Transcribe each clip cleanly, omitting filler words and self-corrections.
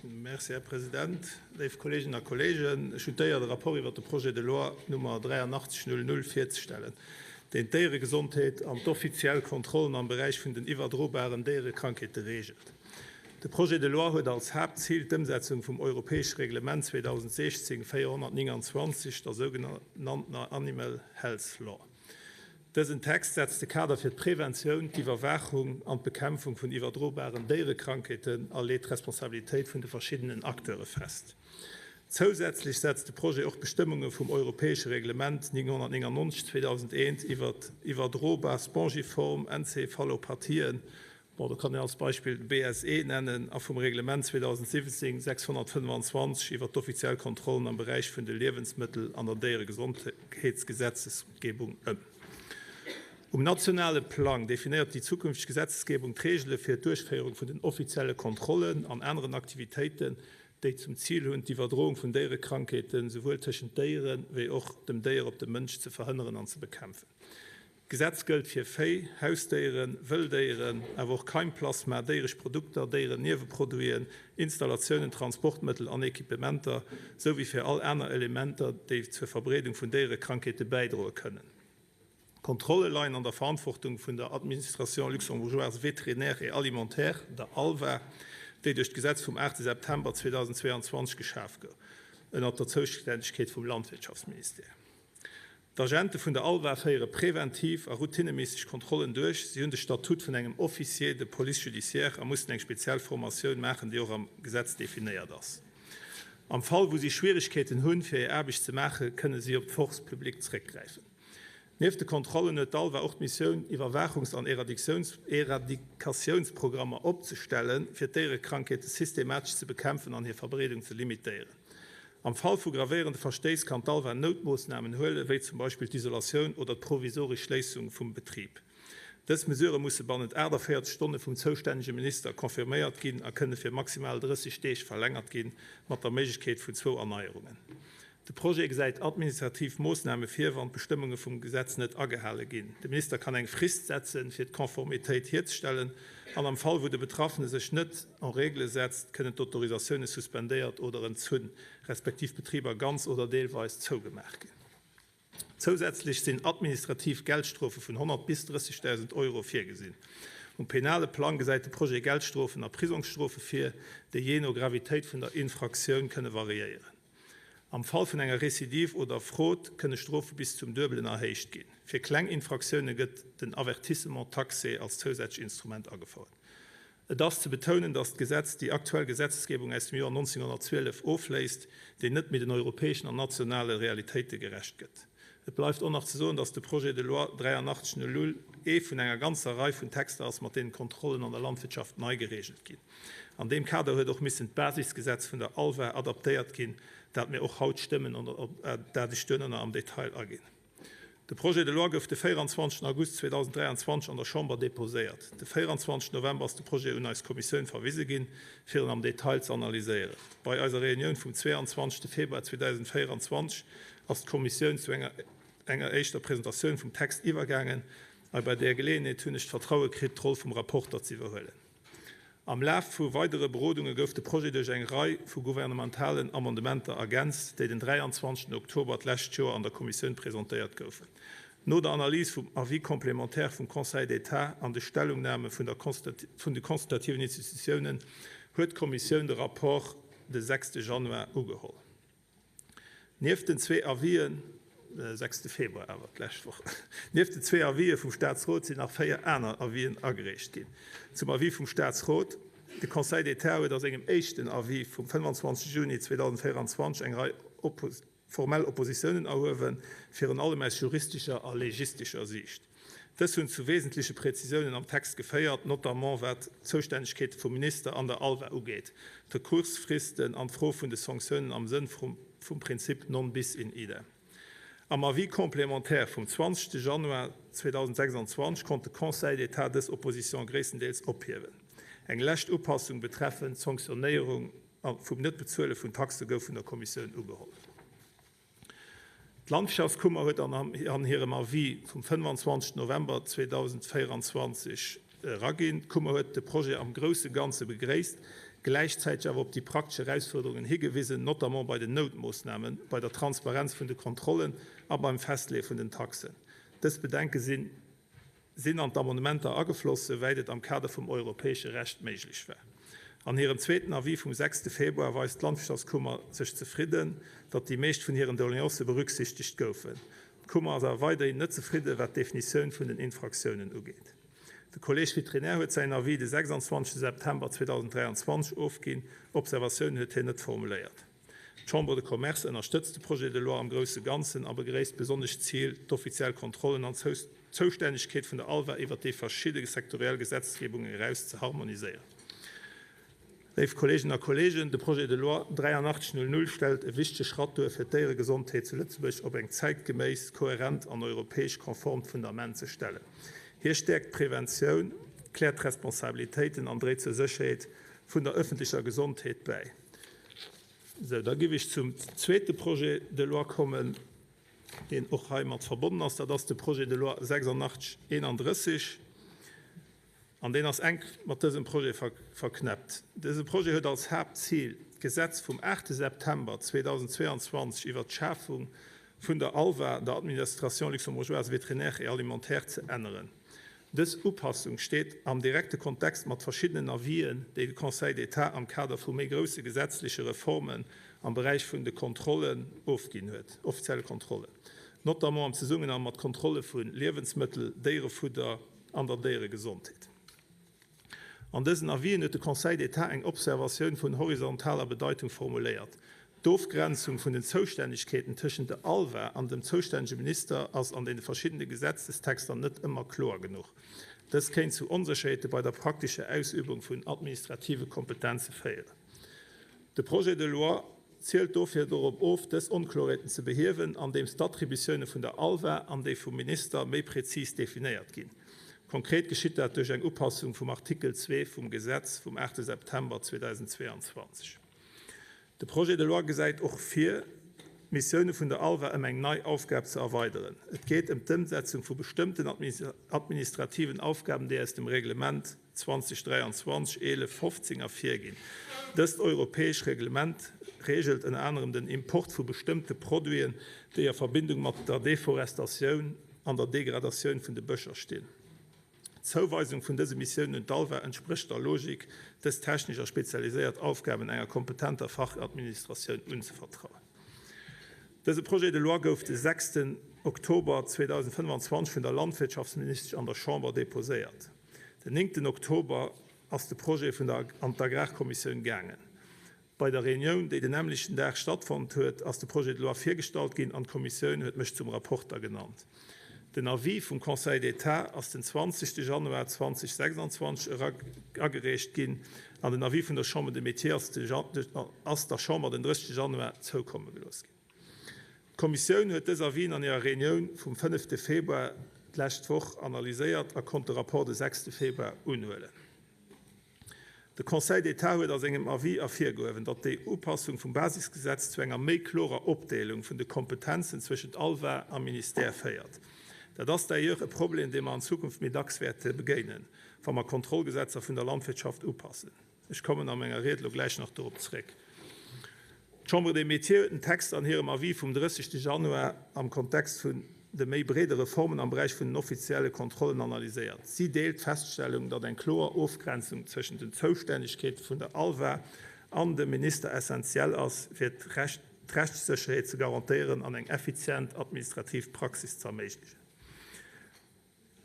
Merci, Här President. Léif Kolleeginnen a Kolleegen, ech hunn d'Éier, de Rapport iwwert de Projet de loi Nummer 8300 virzestellen, deen d'Déieregesondheet an d'offiziell Kontrollen am Beräich vun den iwwerdrobaren Déierekrankheete reegelt. De Projet de loi huet als Haaptzil d'Ëmsetzung vum europäesche Reglement 2016 429, der sougenanntener Animal Health Law. Dësen Text setzt de Kader fir d'Preventioun, d'Iwwerwaachung an d'Bekämpfung vun iwwerdrobaren Déierekrankheeten a leet d'Responsabilitéit vun de verschiddenen Acteure fest. Zousätzlech setzt de Projet och d'Bestëmmunge vum europäesche Reglement 999, 2001 iwwert iwwerdrobar spongiform Enzephalopathien Bon, do kann een als Beispill de BSE nennen a vum Reglement 2017 625 iwwert d'offiziell Kontrollen am Beräich vun de Liewensmëttel an der Déieregesondheetsgesetzesgebung ëm. Um nationale Plang definéiert déi zukünfteg Gesetzesgebung d'Reegele fir d'Duerchféierung vun den offizielle Kontrollen an aneren Aktivitéiten, déi zum Zil hunn, d'Iwwerdroung vun Déierekrankheeten, souwuel tëschent Déiere wéi och dem Déier op de Mënsch, ze verhënneren an ze bekämpfen. D'Gesetz gëllt fir Véi, Hausdéieren, Wëlldéieren, awer och Keimplasma, déieresch Produkter, Déierennieweproduiten, Installatiounen, Transportmëttel an Equipementer, sou wéi fir all aner Elementer, déi zur Verbreedung vun Déierekrankheete bäidroe kënnen. D'Kontrolle leien an der Verantwortung vun der Administration luxembourgeoise vétérinaire et alimentaire, der ALVA, déi duerch d'Gesetz vum 8 September 2022 geschaf gouf, ënnert der Zoustännegkeet vum Landwirtschaftsministère. D'Agente vun der ALVA féiere preventiv a routineméisseg Kontrollen duerch. Si hunn de Statut vun engem Officier de police judiciaire a mussen eng speziell Formatioun maachen, déi och am Gesetz definéiert ass. Am Fall wou si Schwierigkeeten hunn, fir hir Aarbecht ze maachen, kënne si op d'Force publique zréckgräifen. Nieft de Kontrollen huet d'ALVA och d'Missioun, Iwwerwaachungs an Eradikatiounsprogrammer opzestellen, fir d'Déierekrankheete systematesch ze bekämpfen an hir Verbreedung ze limitéieren. Am Fall vu gravéierende Verstéiss kann d'ALVA Noutmoossnamen huelen, wéi zum Beispill d'Isolatioun oder d'provisoresch Schléissung vum Betrib. Dës Mesurë musse bannent 48 Stonne vum zoustännege Minister confirméiert ginn a kënne fir maximal 30 Deeg verlängert ginn, mat der Méiglechkeet vun zwou Erneierungen. De Projet gesäit administrativ Moossname vir, wann d'Bestëmmunge vum Gesetz net agehale ginn. De Minister kann eng Frist setzen, fir d'Konformitéit hierzestellen, an am Fall wou de Betraffene sech net en règle setzt, kënnen d'Autorisatioune suspendéiert oder entzunn, respektiv d'Betriber ganz oder deelweis zougemaach ginn. Zousätzlech sinn administrativ Geldstrofe vun 100 bis 30.000 Euro virgesinn. Um penale Plang gesäit de Projet Geldstrofen a Prisongsstrofe vir, déi jee no Gravitéit vun der Infraktioun kënne variéieren. Am Fall vun enger Recidive oder Fraude kënne Strofe bis zum Duebelen erhéicht ginn. Fir kleng Infraktioune gëtt den Avertissement taxé als zousätzlecht Instrument agefouert. Et ass ze betounen, datt d'Gesetz déi aktuell Gesetzesgebung aus dem Joer 1912 ofléist, déi net méi den europäeschen an nationale Realitéite gerecht gëtt. Et bleift och nach ze soen, datt de Projet de loi 83 00 ee vun enger ganzer Rei vun Texter ass, mat deenen d'Kontrollen an der Landwirtschaft nei geregelt ginn. An deem Kader huet och missen d'Basisgesetz vun der ALVA adaptéiert ginn, dat mir och haut stëmmen an op dat ech duerno nach am Detail aginn. De Projet de loi gouf de 24 August 2023 an der Chamber deposéiert. De 24 November ass de Projet un eis Kommissioun verwise ginn, fir en am Detail ze analyséieren. Bei eiser Reunioun vum 22 Februar 2024 ass d'Kommissioun zu enger enger éischter Presentatioun vum Text iwwergaangen a bei där Geleeënheet hunn ech d'Vertraue kritt, d'Roll vum Rapporter ze iwwerhuelen. Am Laf vu weidere Berodunge gouf de Projet duerch eng Rei vu gouvernementalen Amendementer ergänzt, déi den 23 Oktober d'lescht Joer an der Kommissioun presentéiert goufen. No der Analys vum Avis complémentaire vum Conseil d'État an de Stellungname vun de consultativen Institutiounen huet d'Kommissioun de Rapport de 6 Januar ugeholl. Nieft den zwee Avisen, sechste Februar awer, d'lescht Woch, nieft den zwee Avisë vum Staatsrot sinn nach véier aner Avisen agereecht ginn. Zum Avis vum Staatsrot, De Conseil d'État huet a sengem éischten Avis vum 25 Juni 2024 eng Rei formell Oppositiounen erhuewen, virun allem aus juristescher a legistescher Siicht. Dës hunn zu wesentleche Präzisiounen am Text geféiert, notamment wat d'Zoustännegkeete vum Minister an der ALVA ugeet, d'Rekursfristen an d'Fro vun de Sanktiounen am Sënn vum Prinzip non bis in idem. Am Avis complémentaire vum 20 Januar 2026 konnt de Conseil d'État dës Opposition gréisstendeels ophiewen. Eng lescht Upassung betreffend d'Sanktionéierung vum Net-Bezuele vun Taxe gouf vun der Kommissioun ugeholl. D'Landwirtschaftskummer huet an hirem Avis vum 25 November 2024. Eraginn. D'Kummer huet de Projet am grousse Ganze begréisst, gläichzäiteg awer op déi praktesch Erausfuerderungen higewisen, notamment bei den Noutmoossnamen, bei der Transparenz vun de Kontrollen a beim Festleeë vun den Taxen. Dës Bedenke sinn sinn an d'Amendementer agefloss, souwäit et am Kader vum europäesche Recht méiglech war. An hirem zweeten Avis vum sechste Februar weist d'Landwirtschaftskummer sech zefridden, datt déi meescht vun hiren Doleancë berücksichtegt goufen. D'Kummer ass awer weiderhin net zefridden, wat d'Definitioun vun den Infraktiounen ugeet. De Collège vétérinaire huet säin Avis de 26 September 2023 ofginn. Observatiounen huet hien net formuléiert. D'Chambre de Commerce ënnerstëtzt de Projet de loi am grousse Ganzen a begréisst besonnesch d'Zil, d'offiziell Kontrollen an d'Zoustännegkeet vun der ALVA iwwert déi verschidde sektoriell Gesetzgebungen eraus ze harmoniséieren. Léif Kolleeginnen a Kolleegen, de Projet de loi 8300 stellt e wichtege Schratt duer, fir d'Déieregesondheet zu Lëtzebuerg op eng zäitgeméiss, kohärent an europäesch konformt Fundament ze stellen. Hie stäerkt d'Preventioun, kläert d'Responsabilitéiten an dréit zur Sécherheet vun der ëffentlecher Gesondheet bäi. Sou, da géif ech zum zweete Projet de loi kommen, deen och heimat verbonnen ass. Dat ass de Projet de loi 8631. An deen ass enk mat dësem Projet verknäppt. Dëse Projet huet als Haaptzil, d'Gesetz vum 8 September 2022 iwwert d'Schafung vun der ALVA, der Administration luxembourgeoise vétérinaire et alimentaire, ze änneren. Dës Upassung steet am direkte Kontext mat verschiddenen Avisen, déi de Conseil d'État am Kader vu méi grousse gesetzleche Reformen am Beräich vun de Kontrollen ofginn huet, offizielle Kontrollen, notamment am Zesummenhang mat Kontrolle vu Liewensmëttel, Déierefudder, an der Déieregesondheet. An dësen Avisen huet de Conseil d'État eng Observatioun vun horizontaler Bedeitung formuléiert, D'Ofgrenzung vun den Zoustännegkeeten tëschent der ALVA an dem zoustännege Minister ass an deene verschiddene Gesetzestexter net ëmmer kloer genuch. Dës kéint zu Onsécherheete bei der praktescher Ausübung vun administrative Kompetenze féieren. De Projet de loi zielt dofir dorop of, dës Onkloreeten ze behiewen, andeems d'Attributioune vun der ALVA an déi vum Minister méi prezis definéiert ginn. Konkret geschitt dat duerch eng Upassung vum Artikel 2 vum Gesetz vum 8 September 2022. De Projet de loi gesäit och vir, d'Missioune vun der ALVA ëm eng nei Aufgab ze erweideren. Et geet ëm d'Ëmsetzung vu bestëmmten administrativen Aufgaben, déi aus dem Reglement 2023 1115 ervirginn. Dëst europäesch Reglement reegelt ënner anerem den Import vu bestëmmte Produiten, déi a Verbindung mat der Deforestatioun an der Degradatioun vun de Bëscher stinn. D'Zouweisung vun dëse Missiounen un d'ALVA entsprécht der Logik, dës technesch a spezialiséiert Aufgaben enger kompetenter Fachadministratioun unzevertrauen. Dëse Projet de loi gouf de 6 Oktober 2025 vun der Landwirtschaftsministesch an der Chamber deposéiert. Den néngten Oktober ass de Projet vun der an d'Agrarkommissioun gaangen. Bei der Reunioun, déi den nämmlechten Dag stattfonnt huet, ass de Projet de loi virgestallt ginn an d'Kommissioun huet mech zum Rapporter genannt. Den Avis vum Conseil d'État ass den 20 Januar 2026 agereecht ginn an den Avis vun der Chambre des Métiers ass der Chamber den 30 Januar zoukomme gelooss ginn. D'Kommissioun huet dës Avisen an hirer Reunioun vum fënnefte Februar d'lescht Woch analyséiert a konnt de Rapport de sechste Februar unhuelen. De Conseil d'État huet a sengem Avis ervirgehuewen, datt déi Upassung vum Basisgesetz zu enger méi klorer Opdeelung vun de Kompetenzen zwëschent ALVA a Ministère féiert. Dat ass d'ailleurs e Problem, deem mer an Zukunft méi dacks wäerte begéinen, wa mer Kontrollgesetzer vun der Landwirtschaft upassen. Ech kommen a menger Ried elo gläich nach dorop zréck. D'Chambre des Métiers huet den Text an hirem Avis vum 30. Januar am Kontext vun de méi breede Reformen am Beräich vun den offizielle Kontrollen analyséiert. Si deelt d'Feststellung, datt eng kloer Ofgrenzung zwëschen den Zoustännegkeete vun der ALVA an dem Minister essenziell ass, fir d'Rechtssécherheet ze garantéieren an eng effizient administrativ Praxis ze erméiglechen.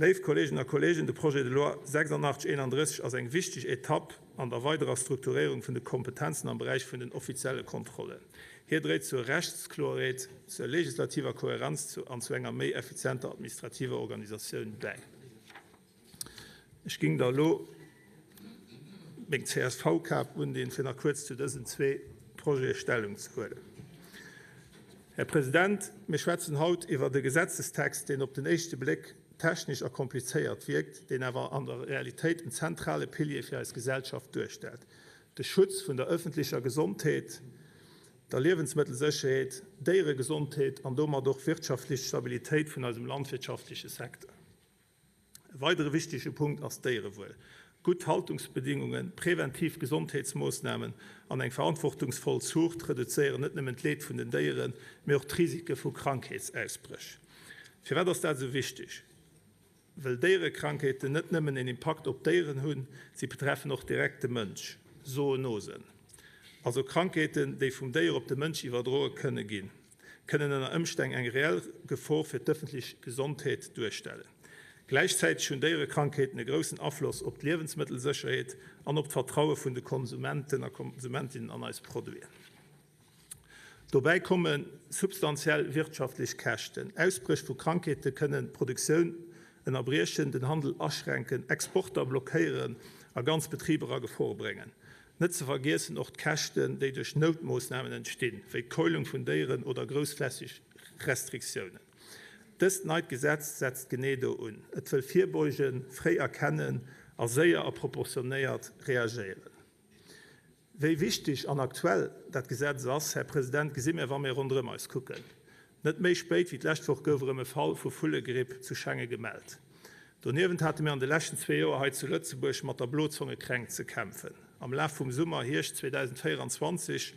Léif Kolleeginnen a Kolleegen, de Projet de loi 8631 ass eng wichteg Etapp an der weiderer Strukturéierung vun de Kompetenzen am Beräich vun den offizielle Kontrollen. Hie dréit zur Rechtskloerheet, zur legislativer Kohärenz an zu enger méi effizienter administrativer Organisatioun bäi. Ech géing da elo meng CSV-Kap undinn, fir nach kuerz zu dësen zwee Projete Stellung ze huelen. Här President, mir schwätzen haut iwwert e Gesetzestext, deen op den éischte Bléck technesch a komplizéiert wierkt, deen awer an der Realitéit en zentrale Pilier fir eis Gesellschaft duerstellt, de Schutz vun der ëffentlecher Gesondheet, der Liewensmëttelsécherheet, Déieregesondheet an domat och wirtschaftlech Stabilitéit vun eisem landwirtschaftleche Secteur. E weidere wichtege Punkt ass d'Déierewuel. Gutt Haltungsbedingungen, präventiv Gesondheetsmoossnamen an eng verantwortungsvoll Zuucht reduzéieren net nëmmen d'Leed vun den Déieren, mee och d'Risike vu Krankheetsausbréch. Firwat ass dat esou wichteg? Wëll Déierekrankheeten net nëmmen een Impakt op d'Déieren hunn, si betreffen och direkt de Mënsch, Zoonosen, also Krankheeten, déi vum Déier op de Mënsch iwwerdroe kënne ginn, kënnen ënner Ëmstänn eng reell Gefor fir d'ëffentlech Gesondheet duerstellen. Gläichzäiteg hunn Déierekrankheeten e groussen Afloss op d'Liewensmëttelsécherheet an op d'Vertraue vun de Konsumenten a Konsumentinnen an eis Produiten. Dobäi komme substantiell wirtschaftlech Käschten. Ausbréch vu Krankheete kënnen d'Produktioun ënnerbriechen, den Handel aschränken, Exporter blockéieren a ganz Betriber a Gefor bréngen. Net ze vergiessen och d'Käschten, déi duerch Noutmoossnamen entstinn, wéi d'Keulung vun Déieren oder groussflächeg Restriktiounen. Dëst neit Gesetz setzt genee do un. Et wëll virbeugen, fréi erkennen a séier a proportionéiert reagéieren. Wéi wichteg an aktuell dat Gesetz ass, Här President, gesi mir, wa mir ronderëm eis kucken. Net méi spéit wéi d'lescht Woch gouf erëm e Fall vu Vullegripp zu Schengen gemellt. Doniewent hate mir an de leschten zwee Joer hei zu Lëtzebuerg mat der Blozongekränkt ze kämpfen. Am Laf vum Summer, Hierscht 2024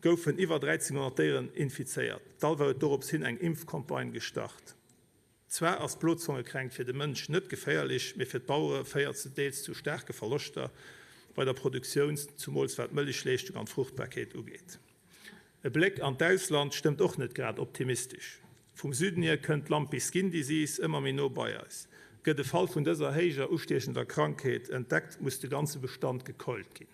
goufen iwwer 1.300 Déieren infizéiert. D'ALVA huet dorops hin eng Impfcampagne gestart. Zwar ass d'Blozongekränkt fir de Mënsch net geféierlech, mee fir d'Bauere féiert se deels zu staarke Verloschter bei der Produktioun, zumools wat d'Mëllechleeschtung an d'Fruchtbarkeet ugeet. E Bléck an d'Ausland stëmmt och net grad optimistesch. Vum Süden hier kënnt d'Lumpy Skin Disease ëmmer méi no bei eis. Gëtt e Fall vun dëser héijer ustiechender Krankheet entdeckt, muss de ganze Bestand gekeult ginn.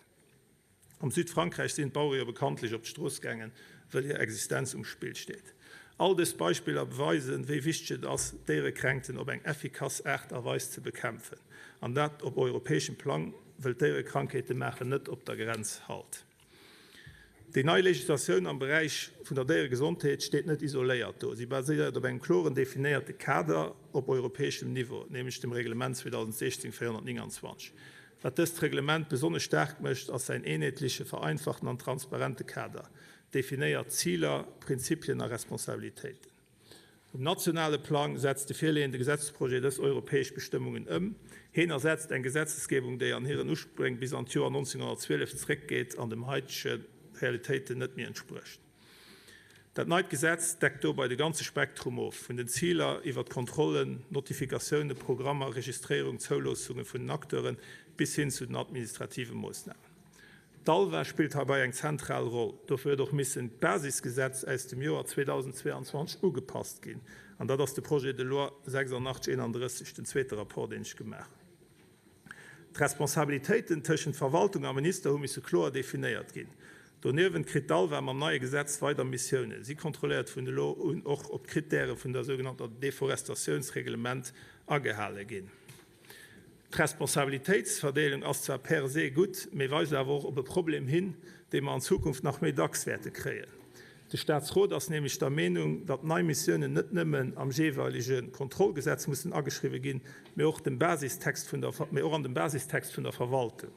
Am Südfrankräich sinn d'Bauere jo bekanntlech op d'Strooss gaangen, wëll hir Existenz um Spill steet. All dës Beispiller beweisen, wéi wichteg et ass, d'Déierekränkten op eng effikass Aart a Weis ze bekämpfen, an dat op europäeschem Plang, wëll d'Déierekrankheete maachen net op der Grenz Halt. Déi nei Legislatioun am Beräich vun der Déieregesondheet steet net isoléiert do. Si baséiert op engem kloren definéierte Kader op europäeschem Niveau, nämlech dem Reglement 2016 429. Wat dëst Reglement besonnesch staark mécht, ass säin eenheetleche, vereinfachten an transparente Kader, definéiert Ziler, Prinzipien a Responsabilitéiten. Um nationale Plang setzt de virleeënde Gesetzesprojet dës europäesch Bestëmmungen ëm. Heen ersetzt eng Gesetzesgebung, déi an hiren Uspréng bis an d'Joer 1912 zréckgeet an dem haitege Realitéiten net méi entsprécht. Dat neit Gesetz deckt dobei de ganze Spektrum of, vun den Ziler iwwer d'Kontrollen, Notifikatiounen, Programmer, Registréierung, Zouloossunge vun den Acteuren bis hin zu den administrative Moossnamen. D'ALVA spillt heibei eng zentral Roll. Dofir huet och missen d'Basisgesetz aus dem Joer 2022 ugepasst ginn, an dat ass de Projet de loi 8631, den zweete Rapport, deen ech gemaach hunn. D'Responsabilitéiten tëschent Verwaltung a Minister hu misse kloer definéiert ginn. Doniewent kritt d'ALVA mam neie Gesetz weider Missiounen. Si kontrolléiert vun elo un och, ob d'Krittäre vun der sougenannter Deforestatiounsreglement agehale ginn. D'Responsabilitéitsverdeelung ass zwar per se gutt, mee weist awer och op e Problem hin, dee mer an Zukunft nach méi dacks wäerte kréien. De Staatsrot ass nämlech der Meenung, datt nei Missiounen net nëmmen am jeeweilege Kontrollgesetz mussen ageschriwwe ginn, mee och dem Basistext vun der, mee och an dem Basistext vun der Verwaltung.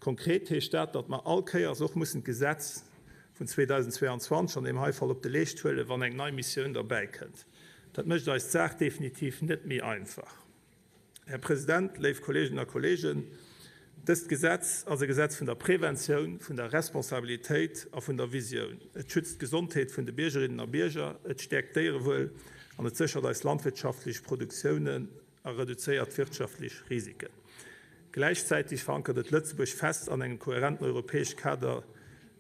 Konkret heescht dat, datt mer all Kéiers och mussen d'Gesetz vun 2022, an deem hei Fall, op de Leescht huelen, wann eng nei Missioun derbäikënnt. Dat mécht eis d'Saach definitiv net méi einfach. Här President, léif Kolleeginnen a Kolleegen, dëst Gesetz ass e Gesetz vun der Preventioun, vun der Responsabilitéit a vun der Visioun. Et schützt d'Gesondheet vun de Biergerinnen a Bierger, et stäerkt d'Déierewuel an et séchert eis landwirtschaftlech Produktiounen a reduzéiert d'wirtschaftlech Risiken. Gläichzäiteg verankert et Lëtzebuerg fest an engem kohärenten europäesch Kader,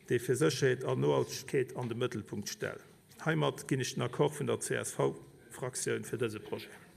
dee fir Sécherheet an Nohaltegkeet an de Mëttelpunkt stellt. Heimat ginn ech den Accord vun der CSV-Fraktioun fir dëse Projet.